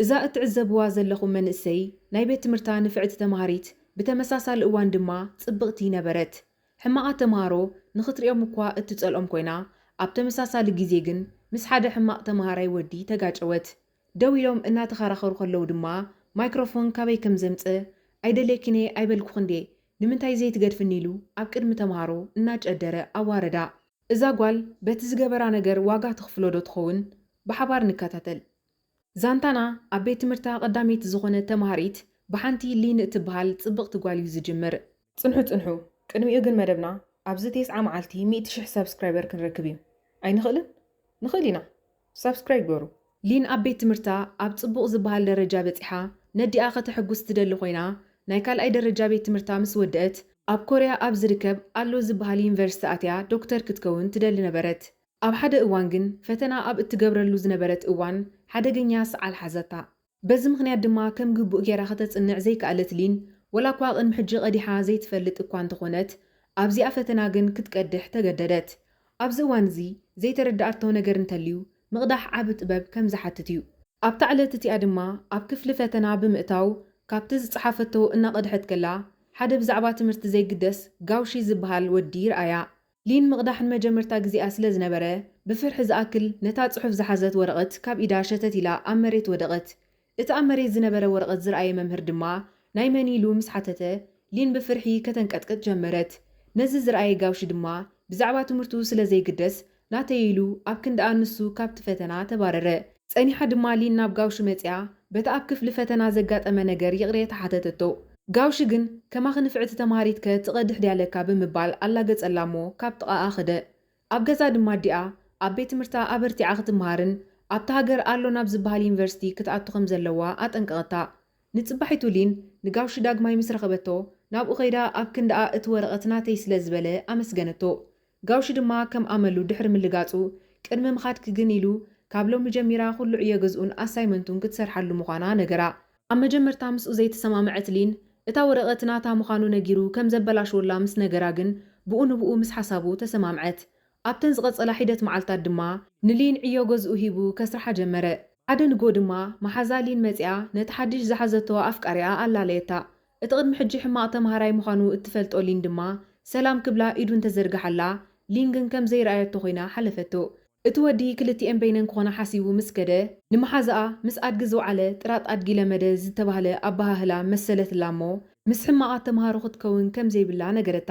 እዛ እትዕዘብዋ ዘለኹም መንእሰይ ናይ ቤት ትምህርታ ንፍዕቲ ተምሃሪት፣ ብተመሳሳሊ እዋን ድማ ጽብቕቲ ነበረት። ሕማቓት ተምሃሮ ንኽትሪኦም እኳ እትጸልኦም ኮይና፣ ኣብ ተመሳሳሊ ግዜ ግን ምስ ሓደ ሕማቕ ተምሃራይ ወዲ ተጋጨወት። ደው ኢሎም እናተኸራኸሩ ከለዉ ድማ ማይክሮፎን ካበይ ከም ዘምጽእ ኣይደልየኪን እየ ኣይበልኩኽን ድየ፣ ንምንታይ ዘይትገድፍኒ ኢሉ ኣብ ቅድሚ ተምሃሮ እናጨደረ ኣዋረዳ። እዛ ጓል በቲ ዝገበራ ነገር ዋጋ ትኽፍሎ ዶ ትኸውን? ብሓባር ንከታተል። ዛንታና ኣብ ቤት ትምህርታ ቀዳመይቲ ዝኾነት ተምሃሪት ብሓንቲ ሊን እትበሃል ጽብቕቲ ጓል እዩ ዝጅምር። ጽንሑ ጽንሑ፣ ቅድሚኡ ግን መደብና ኣብዚ ቴስዓ መዓልቲ ሚእቲ ሽሕ ሳብስክራይበር ክንረክብ እዩ። ኣይንኽእልን? ንኽእል ኢና። ሳብስክራይብ ግበሩ። ሊን ኣብ ቤት ትምህርታ ኣብ ጽቡቕ ዝበሃል ደረጃ በጺሓ ነዲኣ ከተሐጉስ ትደሊ ኮይና፣ ናይ ካልኣይ ደረጃ ቤት ትምህርታ ምስ ወደአት ኣብ ኮርያ ኣብ ዝርከብ ኣሎ ዝበሃል ዩኒቨርሲቲ ኣትያ ዶክተር ክትከውን ትደሊ ነበረት። ኣብ ሓደ እዋን ግን ፈተና ኣብ እትገብረሉ ዝነበረት እዋን ሓደገኛ ሰዓል ሓዘታ። በዚ ምኽንያት ድማ ከም ግቡእ ጌራ ከተጽንዕ ዘይከኣለት ሊን፣ ወላ እኳ ቅድሚ ሕጂ ቀዲሓ ዘይትፈልጥ እኳ እንተኾነት፣ ኣብዚኣ ፈተና ግን ክትቀድሕ ተገደደት። ኣብዚ እዋን እዚ ዘይተረድኣቶ ነገር እንተልዩ፣ ምቕዳሕ ዓቢ ጥበብ ከም ዝሓትት እዩ። ኣብታ ዕለት እቲኣ ድማ ኣብ ክፍሊ ፈተና ብምእታው፣ ካብቲ ዝጸሓፈቶ እናቐድሐት ከላ፣ ሓደ ብዛዕባ ትምህርቲ ዘይግደስ ጋውሺ ዝበሃል ወዲ ይርኣያ። ሊን ምቕዳሕ ንመጀመርታ ግዜኣ ስለ ዝነበረ፣ ብፍርሒ ዝኣክል ነታ ጽሑፍ ዝሓዘት ወረቐት ካብ ኢዳ ሸተት ኢላ ኣብ መሬት ወደቐት። እቲ ኣብ መሬት ዝነበረ ወረቐት ዝረኣየ መምህር ድማ ናይ መን ኢሉ ምስ ሓተተ፣ ሊን ብፍርሒ ከተንቀጥቅጥ ጀመረት። ነዚ ዝረኣየ ጋውሺ ድማ ብዛዕባ ትምህርቱ ስለ ዘይግደስ ናተይ ኢሉ ኣብ ክንድኣ ንሱ ካብቲ ፈተና ተባረረ። ጸኒሓ ድማ ሊን ናብ ጋውሺ መጺኣ በቲ ኣብ ክፍሊ ፈተና ዘጋጠመ ነገር ይቕሬታ ሓተተቶ። ጋውሺ ግን ከማኺ ንፍዕቲ ተምሃሪትከ ትቐድሕ ድያ ለካ ብምባል ኣላገጸላ እሞ ካብ ጥቓኣ ኸደ። ኣብ ገዛ ድማ ኣዲኣ ኣብ ቤት ትምህርታ ኣበርቲዓ ክትምሃርን ኣብቲ ሃገር ኣሎ ናብ ዝበሃል ዩኒቨርሲቲ ክትኣቱ ከም ዘለዋ ኣጠንቀቐታ። ንጽባሒቱ ሊን ንጋውሺ ዳግማይ ምስ ረኸበቶ ናብኡ ኸይዳ ኣብ ክንድኣ እቲ ወረቐት ናተይ ስለ ዝበለ ኣመስገነቶ። ጋውሺ ድማ ከም ኣመሉ ድሕሪ ምልጋጹ ቅድሚ ምኻድኪ ግን ኢሉ ካብ ሎሚ ጀሚራ ኩሉ ዕዮ ገዝኡን ኣሳይመንቱን ክትሰርሓሉ ምዃና ነገራ። ኣብ መጀመርታ ምስኡ ዘይተሰማምዐት ሊን እታ ወረቐት ናታ ምዃኑ ነጊሩ ከም ዘበላሽወላ ምስ ነገራ ግን ብኡ ንብኡ ምስ ሓሳቡ ተሰማምዐት። ኣብተን ዝቐጸላ ሒደት መዓልታት ድማ ንሊን ዕዮ ገዝኡ ሂቡ ከስርሓ ጀመረ። ሓደ ንግሆ ድማ መሓዛ ሊን መጺኣ ነቲ ሓድሽ ዝሓዘቶ ኣፍቃሪኣ ኣላለየታ። እቲ ቅድሚ ሕጂ ሕማቕ ተምሃራይ ምዃኑ እትፈልጦ ሊን ድማ ሰላም ክብላ ኢዱ እንተዘርግሓላ፣ ሊን ግን ከም ዘይረኣየቶ ኮይና ሓለፈቶ። እቲ ወዲ ክልቲኤን በይነን ክኾና ሓሲቡ ምስ ከደ፣ ንመሓዛኣ ምስ ኣድጊ ዝወዓለ ጥራጥ ኣድጊ ለመደ ዝተባህለ ኣበሃህላ መሰለትላ እሞ፣ ምስ ሕማቓት ተምሃሮ ክትከውን ከም ዘይብላ ነገረታ።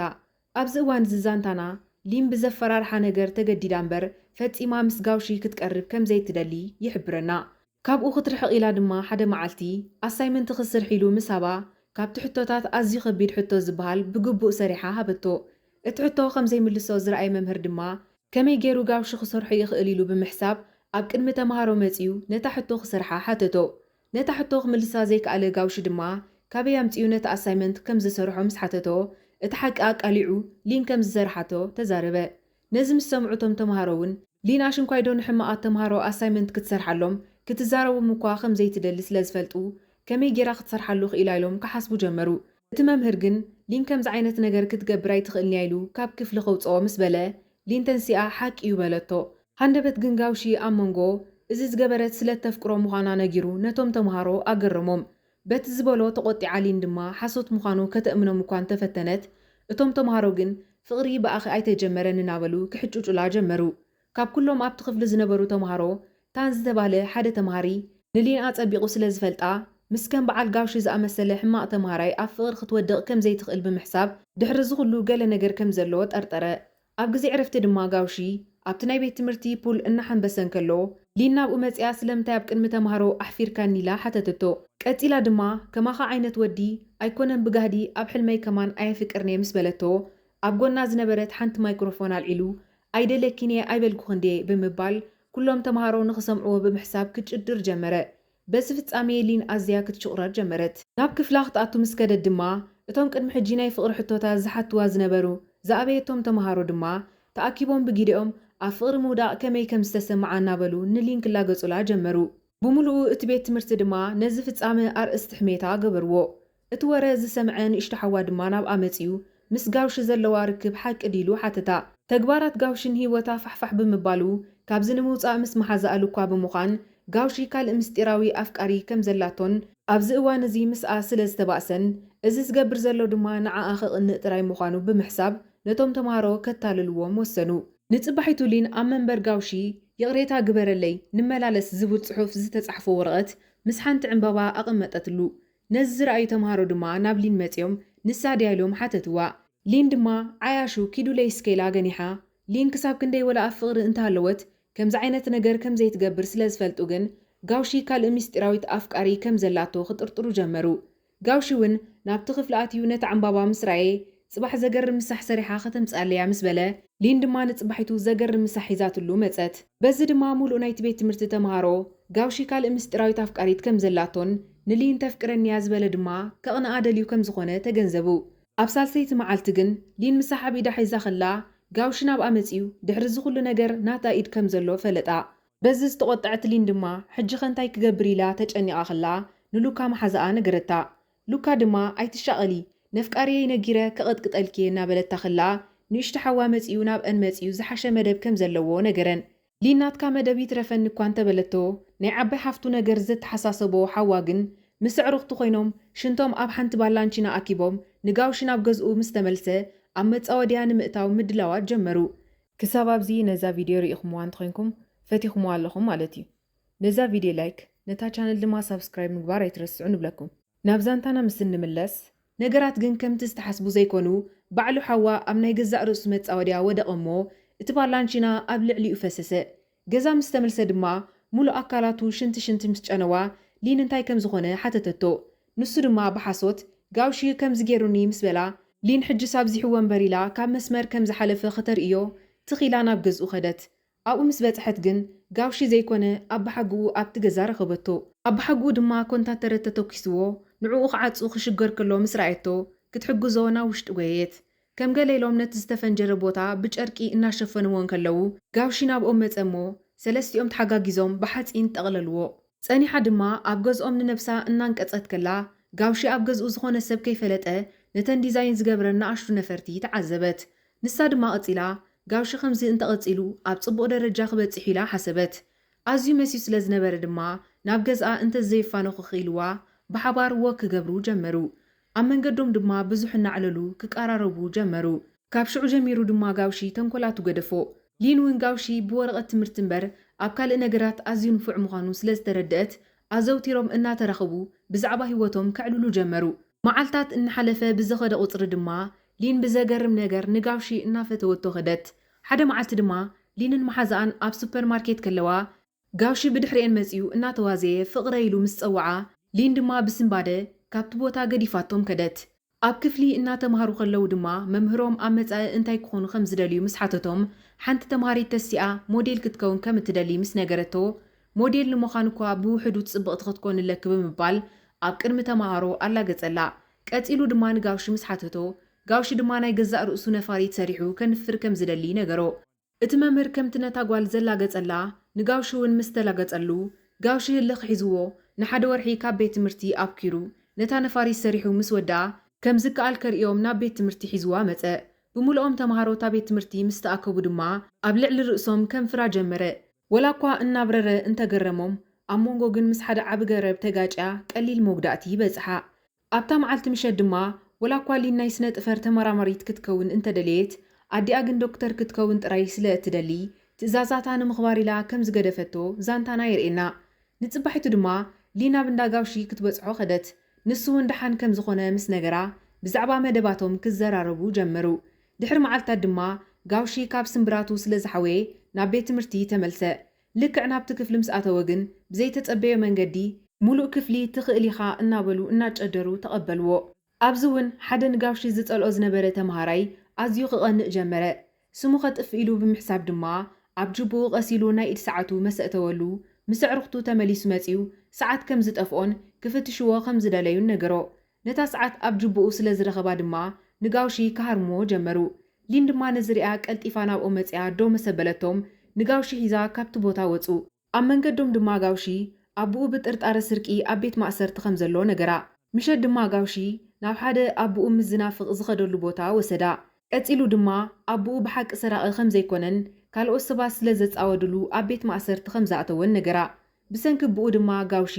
ኣብዚ እዋን እዚ ዛንታና፣ ሊን ብዘፈራርሓ ነገር ተገዲዳ እምበር፣ ፈጺማ ምስ ጋውሺ ክትቀርብ ከም ዘይትደሊ ይሕብረና። ካብኡ ክትርሕቕ ኢላ ድማ ሓደ መዓልቲ ኣሳይመንት ክስርሕ ኢሉ ምስ ሃባ፣ ካብቲ ሕቶታት ኣዝዩ ከቢድ ሕቶ ዝበሃል ብግቡእ ሰሪሓ ሃበቶ። እቲ ሕቶ ከም ዘይምልሶ ዝረኣየ መምህር ድማ፣ ከመይ ገይሩ ጋውሺ ክሰርሖ ይኽእል ኢሉ ብምሕሳብ፣ ኣብ ቅድሚ ተምሃሮ መጺኡ ነታ ሕቶ ክሰርሓ ሓተቶ። ነታ ሕቶ ክምልሳ ዘይከኣለ ጋውሺ ድማ፣ ካበይ ኣምጺኡ ነቲ ኣሳይመንት ከም ዝሰርሖ ምስ ሓተቶ፣ እቲ ሓቂ ኣቃሊዑ ሊን ከም ዝሰርሓቶ ተዛረበ። ነዚ ምስ ሰምዑ እቶም ተምሃሮ እውን፣ ሊን ኣሽንኳይ ዶ ንሕማቓት ተምሃሮ ኣሳይመንት ክትሰርሓሎም፣ ክትዛረቦም እኳ ከም ዘይትደሊ ስለ ዝፈልጡ፣ ከመይ ጌራ ክትሰርሓሉ ክኢላ ኢሎም ክሓስቡ ጀመሩ። እቲ መምህር ግን፣ ሊን ከምዚ ዓይነት ነገር ክትገብር ኣይትኽእልን እያ ኢሉ ካብ ክፍሊ ከውጽኦ ምስ በለ፣ ሊን ተንሲኣ ሓቂ እዩ በለቶ። ሃንደበት ግን ጋውሺ ኣብ መንጎ፣ እዚ ዝገበረት ስለ እተፍቅሮ ምዃና ነጊሩ ነቶም ተምሃሮ ኣገረሞም። በቲ ዝበሎ ተቖጢዓ ሊን ድማ ሓሶት ምዃኑ ከተእምኖም እኳ እንተፈተነት፣ እቶም ተምሃሮ ግን ፍቕሪ ብኣኺ ኣይተጀመረን እናበሉ ክሕጭጩላ ጀመሩ። ካብ ኩሎም ኣብቲ ክፍሊ ዝነበሩ ተምሃሮ ታን ዝተባህለ ሓደ ተምሃሪ ንሊን ኣጸቢቑ ስለ ዝፈልጣ፣ ምስ ከም በዓል ጋውሺ ዝኣመሰለ ሕማቕ ተምሃራይ ኣብ ፍቕሪ ክትወድቕ ከም ዘይትኽእል ብምሕሳብ፣ ድሕሪ እዚ ኩሉ ገለ ነገር ከም ዘለዎ ጠርጠረ። ኣብ ግዜ ዕረፍቲ ድማ ጋውሺ ኣብቲ ናይ ቤት ትምህርቲ ፑል እናሓንበሰ እንከሎ፣ ሊን ናብኡ መጺኣ ስለምንታይ ኣብ ቅድሚ ተምሃሮ ኣሕፊርካኒ ኢላ ሓተተቶ። ቀጺላ ድማ ከማኻ ዓይነት ወዲ ኣይኮነን ብጋህዲ ኣብ ሕልመይ ከማን ኣየፍቅርን'የ ምስ በለቶ፣ ኣብ ጎና ዝነበረት ሓንቲ ማይክሮፎን ኣልዒሉ ኣይደልየኪን'የ ኣይበልኩኽን ድየ ብምባል ኩሎም ተምሃሮ ንኽሰምዕዎ ብምሕሳብ ክጭድር ጀመረ። በዚ ፍጻሜ ሊን ኣዝያ ክትሽቑረር ጀመረት። ናብ ክፍላ ክትኣቱ ምስ ከደት ድማ፣ እቶም ቅድሚ ሕጂ ናይ ፍቕሪ ሕቶታት ዝሓትዋ ዝነበሩ ዝኣበየቶም ተምሃሮ ድማ፣ ተኣኪቦም ብጊደኦም ኣብ ፍቕሪ ምውዳቕ ከመይ ከም ዝተሰምዓ እናበሉ ንሊን ክላገጹላ ጀመሩ። ብምሉኡ እቲ ቤት ትምህርቲ ድማ ነዚ ፍጻመ ኣርእስቲ ሕሜታ ገበርዎ። እቲ ወረ ዝሰምዐ ንእሽቶ ሓዋ ድማ ናብኣ መጺኡ፣ ምስ ጋውሺ ዘለዋ ርክብ ሓቂ ድዩ ኢሉ ሓተታ። ተግባራት ጋውሺ ንህይወታ ፋሕፋሕ ብምባሉ፣ ካብዚ ንምውጻእ ምስ መሓዛኣ ልኳ ብምዃን፣ ጋውሺ ካልእ ምስጢራዊ ኣፍቃሪ ከም ዘላቶን ኣብዚ እዋን እዚ ምስኣ ስለ ዝተባእሰን፣ እዚ ዝገብር ዘሎ ድማ ንዓኣ ከቕንእ ጥራይ ምዃኑ ብምሕሳብ፣ ነቶም ተምሃሮ ከታልልዎም ወሰኑ። ንጽባሒቱ ሊን ኣብ መንበር ጋውሺ "ይቕሬታ ግበረለይ፣ ንመላለስ" ዝብል ጽሑፍ ዝተጻሕፎ ወረቐት ምስ ሓንቲ ዕምባባ ኣቐመጠትሉ። ነዚ ዝረኣዩ ተምሃሮ ድማ ናብ ሊን መጺኦም፣ "ንሳ ድያ?" ኢሎም ሓተትዋ። ሊን ድማ ዓያሹ ኪዱለይ ስኬላ ገኒሓ። ሊን ክሳብ ክንደይ ወላ ኣብ ፍቕሪ እንተሃለወት፣ ከምዚ ዓይነት ነገር ከም ዘይትገብር ስለ ዝፈልጡ ግን፣ ጋውሺ ካልእ ምስጢራዊት ኣፍቃሪ ከም ዘላቶ ክጥርጥሩ ጀመሩ። ጋውሺ እውን ናብቲ ክፍሊ ኣትዩ ነታ ዕምባባ ምስ ረኣየ፣ "ጽባሕ ዘገርም ምሳሕ ሰሪሓ ከተምጽኣለያ" ምስ በለ፣ ሊን ድማ ንጽባሒቱ ዘገርም ምሳሕ ሒዛትሉ መጸት። በዚ ድማ ሙሉእ ናይቲ ቤት ትምህርቲ ተምሃሮ፣ ጋውሺ ካልእ ምስጢራዊት ኣፍቃሪት ከም ዘላቶን ንሊን ተፍቅረኒያ ዝበለ ድማ ከቕንኣ ደልዩ ከም ዝኾነ ተገንዘቡ። ኣብ ሳልሰይቲ መዓልቲ ግን ሊን ምሳሕ ኣብ ኢዳ ሒዛ ከላ፣ ጋውሺ ናብኣ መጺኡ፣ ድሕሪ እዚ ኩሉ ነገር ናታ ኢድ ከም ዘሎ ፈለጣ። በዚ ዝተቖጠዐት ሊን ድማ፣ "ሕጂ ኸ እንታይ ክገብር?" ኢላ ተጨኒቓ ከላ፣ ንሉካ መሓዛኣ ነገረታ። ሉካ ድማ፣ "ኣይትሻቐሊ፣ ነፍቃሪየይ ነጊረ ከቐጥቅጠልኪ እየ" እናበለታ ከላ፣ ንእሽቶ ሓዋ መጺኡ ናብአን መጺኡ ዝሓሸ መደብ ከም ዘለዎ ነገረን። ሊን፣ "ናትካ መደብ ይትረፈኒ እኳ" እንተበለቶ፣ ናይ ዓባይ ሓፍቱ ነገር ዘተሓሳሰቦ ሓዋ ግን፣ ምስ ኣዕሩኽቱ ኮይኖም ሽንቶም ኣብ ሓንቲ ባላንቺና ኣኪቦም ንጋውሺ ናብ ገዝኡ ምስ ተመልሰ፣ ኣብ መጻወድያ ንምእታው ምድላዋት ጀመሩ። ክሳብ ኣብዚ ነዛ ቪድዮ ርኢኹምዋ እንተኾይንኩም፣ ፈቲኹምዋ ኣለኹም ማለት እዩ። ነዛ ቪድዮ ላይክ፣ ነታ ቻነል ድማ ሳብስክራይብ ምግባር ኣይትረስዑ ንብለኩም። ናብ ዛንታና ምስ እንምለስ፣ ነገራት ግን ከምቲ ዝተሓስቡ ዘይኮኑ፣ ባዕሉ ሓዋ ኣብ ናይ ገዛእ ርእሱ መጻወድያ ወደቐ እሞ፣ እቲ ባላንቺና ኣብ ልዕሊኡ ፈሰሰ። ገዛ ምስ ተመልሰ ድማ፣ ሙሉእ ኣካላቱ ሽንቲ ሽንቲ ምስ ጨነዋ፣ ሊን እንታይ ከም ዝኾነ ሓተተቶ። ንሱ ድማ ብሓሶት፣ "ጋውሺ ከምዚ ገይሩኒ" ምስ በላ፣ ሊን ሕጅስ ኣብዚሕዎ እምበር ኢላ ካብ መስመር ከም ዝሓለፈ ከተርእዮ ትኽ ኢላ ናብ ገዝኡ ከደት። ኣብኡ ምስ በጽሐት ግን፣ ጋውሺ ዘይኮነ ኣባሓጉኡ ኣብቲ ገዛ ረኸበቶ። ኣባሓጉኡ ድማ ኮንታተረ ተተኲስዎ፣ ንዕኡ ክዓጹ ክሽገር ከሎ ምስ ረኣየቶ፣ ክትሕግዞ ናብ ውሽጢ ጎየየት። ከም ገለ ኢሎም ነቲ ዝተፈንጀረ ቦታ ብጨርቂ እናሸፈንዎ እንከለዉ፣ ጋውሺ ናብኦም መጸ እሞ፣ ሰለስቲኦም ተሓጋጊዞም ብሓጺን ጠቕለልዎ። ጸኒሓ ድማ ኣብ ገዝኦም ንነብሳ እናንቀጸት ከላ፣ ጋውሺ ኣብ ገዝኡ ዝኾነ ሰብ ከይፈለጠ፣ ነተን ዲዛይን ዝገብረን ንኣሽቱ ነፈርቲ ተዓዘበት። ንሳ ድማ ቀጺላ፣ ጋውሺ ከምዚ እንተቐጺሉ ኣብ ጽቡቕ ደረጃ ክበጽሕ ኢላ ሓሰበት። ኣዝዩ መስዩ ስለ ዝነበረ ድማ፣ ናብ ገዝኣ እንተዘይፋነኹ ክኢልዋ፣ ብሓባር ወክ ክገብሩ ጀመሩ። ኣብ መንገዶም ድማ ብዙሕ እናዕለሉ ክቀራረቡ ጀመሩ። ካብ ሽዑ ጀሚሩ ድማ ጋውሺ ተንኮላቱ ገደፎ። ሊን እውን ጋውሺ ብወረቐት ትምህርቲ እምበር ኣብ ካልእ ነገራት ኣዝዩ ንፉዕ ምዃኑ ስለ ዝተረድአት፣ ኣዘውቲሮም እናተራኸቡ ብዛዕባ ህይወቶም ከዕልሉ ጀመሩ። መዓልታት እናሓለፈ ብዝኸደ ቁጽሪ ድማ፣ ሊን ብዘገርም ነገር ንጋውሺ እናፈተወቶ ከደት። ሓደ መዓልቲ ድማ፣ ሊንን መሓዛኣን ኣብ ሱፐርማርኬት ከለዋ፣ ጋውሺ ብድሕሪኤን መጺኡ እናተዋዘየ ፍቕረይ ኢሉ ምስ ጸውዓ፣ ሊን ድማ ብስንባደ ካብቲ ቦታ ገዲፋቶም ከደት። ኣብ ክፍሊ እናተምሃሩ ከለዉ ድማ፣ መምህሮም ኣብ መጻኢ እንታይ ክኾኑ ከም ዝደልዩ ምስ ሓተቶም፣ ሓንቲ ተምሃሪት ተሲኣ ሞዴል ክትከውን ከም እትደሊ ምስ ነገረቶ፣ "ሞዴል ንምዃን እኳ ብውሕዱ ጽብቕቲ ክትኮን ኣለኪ" ብምባል ኣብ ቅድሚ ተምሃሮ ኣላገጸላ። ቀጺሉ ድማ ንጋውሺ ምስ ሓተቶ፣ ጋውሺ ድማ ናይ ገዛእ ርእሱ ነፋሪት ሰሪሑ ከንፍር ከም ዝደሊ ነገሮ። እቲ መምህር ከምቲ ነታ ጓል ዘላገጸላ ንጋውሺ እውን ምስ ተላገጸሉ፣ ጋውሺ ህልኽ ሒዝዎ ንሓደ ወርሒ ካብ ቤት ትምህርቲ ኣብኪሩ ነታ ነፋሪት ሰሪሑ ምስ ወድኣ፣ ከም ዝከኣል ከርእዮም ናብ ቤት ትምህርቲ ሒዝዋ መጸ። ብምልኦም ተምሃሮ እታ ቤት ትምህርቲ ምስ ተኣከቡ ድማ ኣብ ልዕሊ ርእሶም ከንፍራ ጀመረ። ወላ እኳ እናብረረ እንተገረሞም፣ ኣብ መንጎ ግን ምስ ሓደ ዓቢ ገረብ ተጋጭያ ቀሊል መጉዳእቲ በጽሓ። ኣብታ መዓልቲ ምሸት ድማ፣ ወላ እኳ ሊን ናይ ስነ ጥፈር ተመራማሪት ክትከውን እንተደለየት፣ ኣዲኣ ግን ዶክተር ክትከውን ጥራይ ስለ እትደሊ፣ ትእዛዛታ ንምኽባር ኢላ ከም ዝገደፈቶ ዛንታና የርእየና። ንጽባሒቱ ድማ ሊን ኣብ እንዳ ጋውሺ ክትበጽሖ ከደት። ንሱ እውን ደሓን ከም ዝኾነ ምስ ነገራ፣ ብዛዕባ መደባቶም ክዘራረቡ ጀመሩ። ድሕሪ መዓልታት ድማ ጋውሺ ካብ ስምብራቱ ስለ ዝሓወየ ናብ ቤት ትምህርቲ ተመልሰ። ልክዕ ናብቲ ክፍሊ ምስ ኣተወ ግን፣ ብዘይተጸበዮ መንገዲ፣ "ሙሉእ ክፍሊ ትኽእል ኢኻ" እናበሉ እናጨደሩ ተቐበልዎ። ኣብዚ እውን ሓደ ንጋውሺ ዝጸልኦ ዝነበረ ተምሃራይ ኣዝዩ ክቐንእ ጀመረ። ስሙ ከጥፍእ ኢሉ ብምሕሳብ ድማ፣ ኣብ ጅቡኡ ቀስ ኢሉ ናይ ኢድ ሰዓቱ መሰ እተወሉ፣ ምስ ኣዕሩኽቱ ተመሊሱ መጺኡ፣ ሰዓት ከም ዝጠፍኦን ክፍትሽዎ ከም ዝደለዩን ነገሮ። ነታ ሰዓት ኣብ ጅቡኡ ስለ ዝረኸባ ድማ፣ ንጋውሺ ክሃርምዎ ጀመሩ። ሊን ድማ ነዚ ሪኣ ቀልጢፋ ናብኦም መጺኣ ደው መሰ በለቶም፣ ንጋውሺ ሒዛ ካብቲ ቦታ ወጹ። ኣብ መንገዶም ድማ ጋውሺ ኣቡኡ ብጥርጣረ ስርቂ ኣብ ቤት ማእሰርቲ ከም ዘሎ ነገራ። ምሸት ድማ ጋውሺ ናብ ሓደ ኣቡኡ ምስ ዝናፍቕ ዝኸደሉ ቦታ ወሰዳ። ቀጺሉ ድማ ኣቡኡ ብሓቂ ሰራቒ ከም ዘይኮነን ካልኦት ሰባት ስለ ዘጻወድሉ ኣብ ቤት ማእሰርቲ ከም ዝኣተወን ነገራ። ብሰንኪ ኣቦኡ ድማ ጋውሺ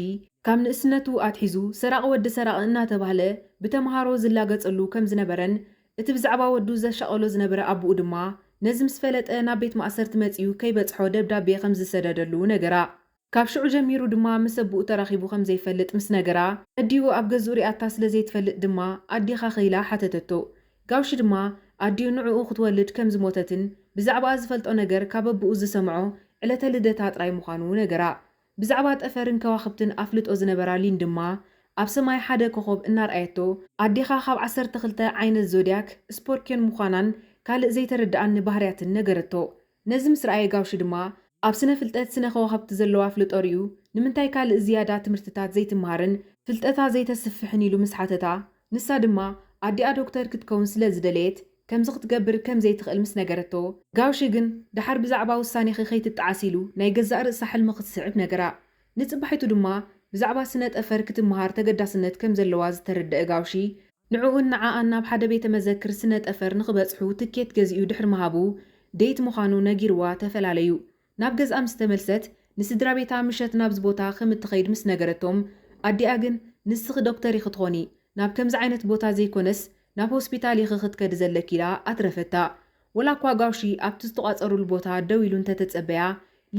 ካብ ንእስነቱ ኣትሒዙ ሰራቒ ወዲ ሰራቒ እናተባህለ ብተምሃሮ ዝላገጸሉ ከም ዝነበረን እቲ ብዛዕባ ወዱ ዘሻቐሎ ዝነበረ ኣቦኡ ድማ ነዚ ምስ ፈለጠ ናብ ቤት ማእሰርቲ መጺኡ ከይበጽሖ ደብዳቤ ከም ዝሰደደሉ ነገራ። ካብ ሽዑ ጀሚሩ ድማ ምስ ኣቦኡ ተራኺቡ ከም ዘይፈልጥ ምስ ነገራ፣ ኣዲኡ ኣብ ገዝኡ ሪኣታ ስለ ዘይትፈልጥ ድማ ኣዴኻ ከኢላ ሓተተቶ። ጋውሺ ድማ ኣዲኡ ንዕኡ ክትወልድ ከም ዝሞተትን ብዛዕባኣ ዝፈልጦ ነገር ካብ ኣቦኡ ዝሰምዖ ዕለተ ልደታ ጥራይ ምዃኑ ነገራ። ብዛዕባ ጠፈርን ከዋኽብትን ኣፍልጦ ዝነበራ ሊን ድማ ኣብ ሰማይ ሓደ ኮኾብ እናርኣየቶ ኣዴኻ ካብ ዓሰርተ ክልተ ዓይነት ዞድያክ ስፖርኪዮን ምዃናን ካልእ ዘይተረድኣኒ ባህርያትን ነገረቶ። ነዚ ምስ ረኣየ ጋውሺ ድማ ኣብ ስነ ፍልጠት ስነ ከዋኽብቲ ዘለዋ ኣፍልጦ ሪኡ ንምንታይ ካልእ ዝያዳ ትምህርትታት ዘይትምሃርን ፍልጠታ ዘይተስፍሕን ኢሉ ምስ ሓተታ፣ ንሳ ድማ ኣዲኣ ዶክተር ክትከውን ስለ ዝደለየት ከምዚ ክትገብር ከም ዘይትኽእል ምስ ነገረቶ፣ ጋውሺ ግን ደሓር ብዛዕባ ውሳኔኺ ከይትጠዓሲ ኢሉ ናይ ገዛእ ርእሳ ሕልሚ ክትስዕብ ነገራ። ንጽባሒቱ ድማ ብዛዕባ ስነ ጠፈር ክትምሃር ተገዳስነት ከም ዘለዋ ዝተረደአ ጋውሺ ንዕኡን ንዓኣን ናብ ሓደ ቤተ መዘክር ስነ ጠፈር ንኽበጽሑ ትኬት ገዚኡ ድሕሪ ምሃቡ ዴት ምዃኑ ነጊርዋ ተፈላለዩ። ናብ ገዝኣ ምስ ተመልሰት ንስድራ ቤታ ምሸት ናብዚ ቦታ ከም እትኸይድ ምስ ነገረቶም ኣዲኣ ግን ንስኺ ዶክተር ኢኺ ትኾኒ ናብ ከምዚ ዓይነት ቦታ ዘይኮነስ ናብ ሆስፒታል ኢኺ ክትከዲ ዘለኪ ኢላ ኣትረፈታ። ወላ እኳ ጋውሺ ኣብቲ ዝተቋጸሩሉ ቦታ ደው ኢሉ እንተተጸበያ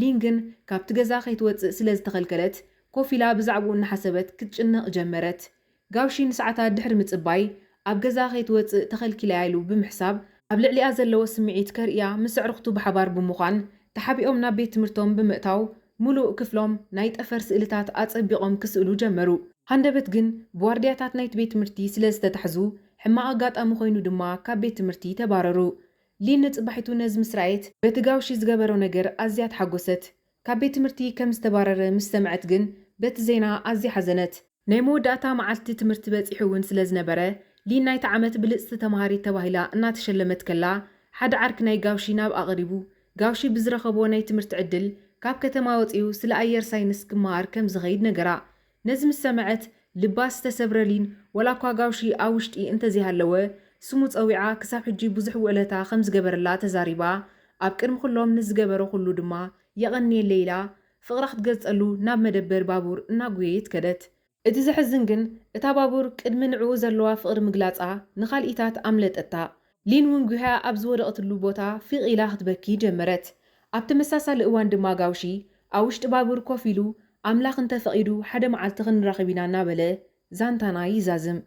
ሊን ግን ካብቲ ገዛ ከይትወጽእ ስለ ዝተኸልከለት ኮፍ ኢላ ብዛዕባኡ እናሓሰበት ክትጭነቕ ጀመረት። ጋውሺ ንሰዓታት ድሕሪ ምጽባይ ኣብ ገዛ ከይትወጽእ ተኸልኪላ ኢሉ ብምሕሳብ ኣብ ልዕሊኣ ዘለዎ ስምዒት ከርእያ ምስ ኣዕሩኽቱ ብሓባር ብምዃን ተሓቢኦም ናብ ቤት ትምህርቶም ብምእታው ምሉእ ክፍሎም ናይ ጠፈር ስእልታት ኣጸቢቖም ክስእሉ ጀመሩ። ሃንደበት ግን ብዋርድያታት ናይቲ ቤት ትምህርቲ ስለ ዝተታሕዙ ሕማቕ ኣጋጣሚ ኮይኑ ድማ ካብ ቤት ትምህርቲ ተባረሩ። ሊን ንጽባሒቱ ነዚ ምስ ረኣየት በቲ ጋውሺ ዝገበሮ ነገር ኣዝያ ተሓጎሰት። ካብ ቤት ትምህርቲ ከም ዝተባረረ ምስ ሰምዐት ግን በቲ ዜና ኣዝያ ሓዘነት። ናይ መወዳእታ መዓልቲ ትምህርቲ በጺሑ እውን ስለ ዝነበረ ሊን ናይቲ ዓመት ብልጽቲ ተምሃሪት ተባሂላ እናተሸለመት ከላ ሓደ ዓርኪ ናይ ጋውሺ ናብኣ ቀሪቡ ጋውሺ ብዝረኸቦ ናይ ትምህርቲ ዕድል ካብ ከተማ ወጺኡ ስለ ኣየር ሳይንስ ክመሃር ከም ዝኸይድ ነገራ። ነዚ ምስ ሰምዐት ልባ ዝተሰብረ ሊን ዋላ እኳ ጋውሺ ኣብ ውሽጢ እንተዘይሃለወ ስሙ ጸዊዓ ክሳብ ሕጂ ብዙሕ ውዕለታ ከም ዝገበረላ ተዛሪባ ኣብ ቅድሚ ኩሎም ንዝገበሮ ኩሉ ድማ የቐንየለይ ኢላ ፍቕራ ክትገልጸሉ ናብ መደበር ባቡር እናጎየየት ከደት። እቲ ዘሕዝን ግን እታ ባቡር ቅድሚ ንዕኡ ዘለዋ ፍቕሪ ምግላጻ ንኻልኢታት ኣምለጠታ። ሊን እውን ጉህያ ኣብ ዝወደቐትሉ ቦታ ፊቕ ኢላ ክትበኪ ጀመረት። ኣብ ተመሳሳሊ እዋን ድማ ጋውሺ ኣብ ውሽጢ ባቡር ኮፍ ኢሉ ኣምላኽ እንተፈቒዱ ሓደ መዓልቲ ክንራኸብ ኢና እናበለ ዛንታና ይዛዝም።